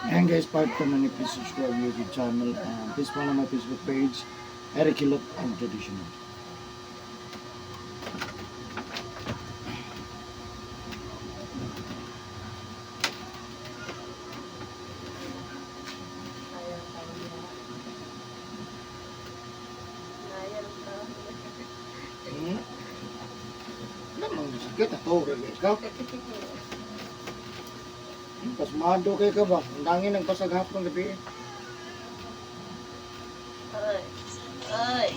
And guys, part 2 na ni, please subscribe YouTube channel and please follow my Facebook page, Eric Hilot and Traditional. Ayaw tawag niya. Ayaw tawag. Wala mang sakit, ato, ikaw. Pasmado kay ka ba? Ang dangin ng pasag hapon gabi eh. Ay. Ay.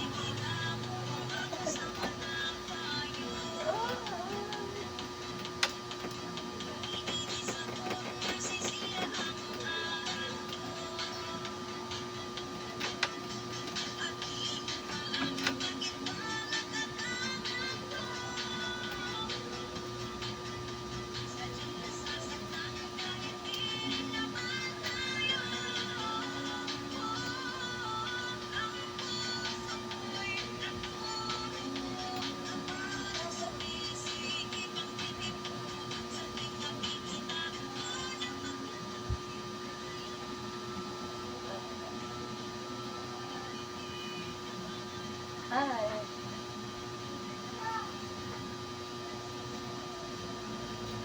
Hi.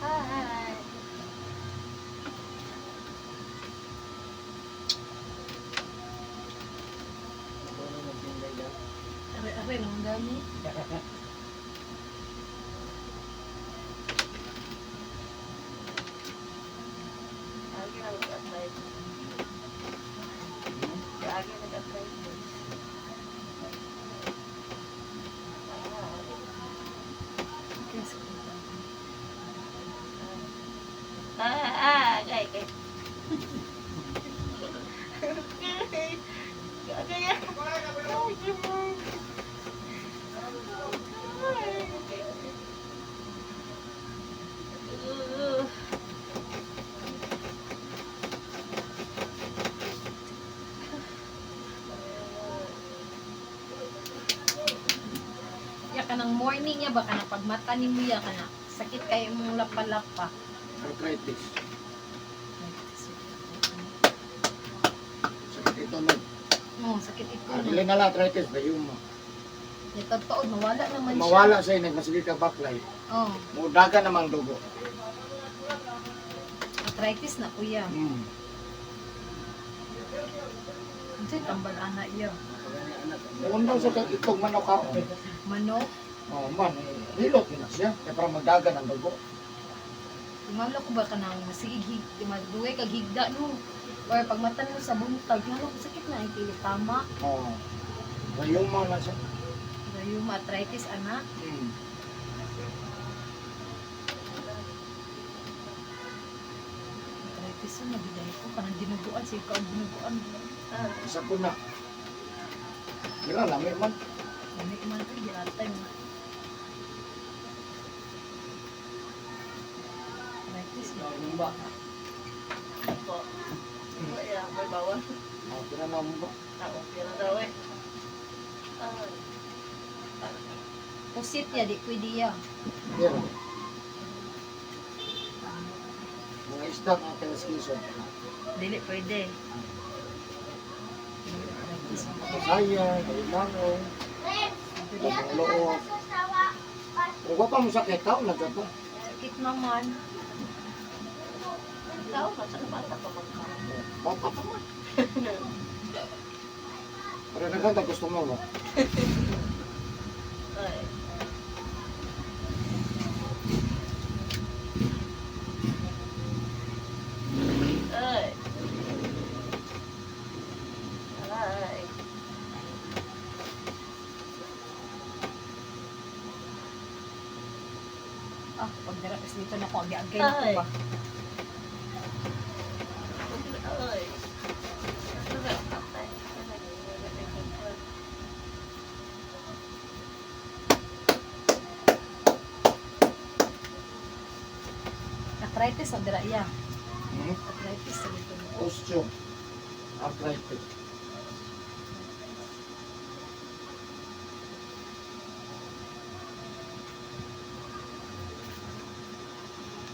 Hi. Are-are naman gani. Agi na nag-apply. Agi nag-apply. Ah, ah, gay, gay. Gay. Gay. Ay, gay. Ay. Ya ka ng morning ya baka na pagmata nimo ya ka na. Sakit kay imong lapa-lapa. Arthritis. Sakit ito no. Oo, sakit ito. Ah, dili na lang arthritis, bayo mo. Ya totoo, mawala naman siya. Mawala sa inyo, masige ka baklay. Oh, Mudaga namang dugo. Arthritis na kuya. Unsay tambal ana iya? Undang sa kag itog manok kaon. Manok. Oh man, hilot yun na siya. Kaya para magdaga ng dugo. Tingala ko ba kanang masigig hig, magduwe kag higda no. Or pagmata nimo sa buntag, ngano ko sakit na ang pili tama. Oh. Rayuma na siya. Rayuma arthritis ana. Arthritis na biday ko kanang dinuguan sa ikaw dinuguan. Ah. Isa ko na. Dila lami man. Lami man ko giatay mo. Arthritis na. Ba. Po. Kaya, may bawal. Oh, kinanaw mo ba? Ah, okay na daw eh. Ah. Pusit ya di pwede ya. Dira. Mga isda nga kalaskiso. Dili pwede. Arthritis. Pasaya, kalimango, labong loob. Kung wa pa mo sakit, tao na gato. Sakit naman. Ikaw, basta bata pa magkaroon. Bata pa man. Pero nagkanta gusto mo ba? Ay. Ay. Ay. Ah, pag dara kasi dito na ako agi-agay na ko Ay. ba. Ay. Arthritis ang dira iya. Hmm? Arthritis sa dito. Osteo. Arthritis.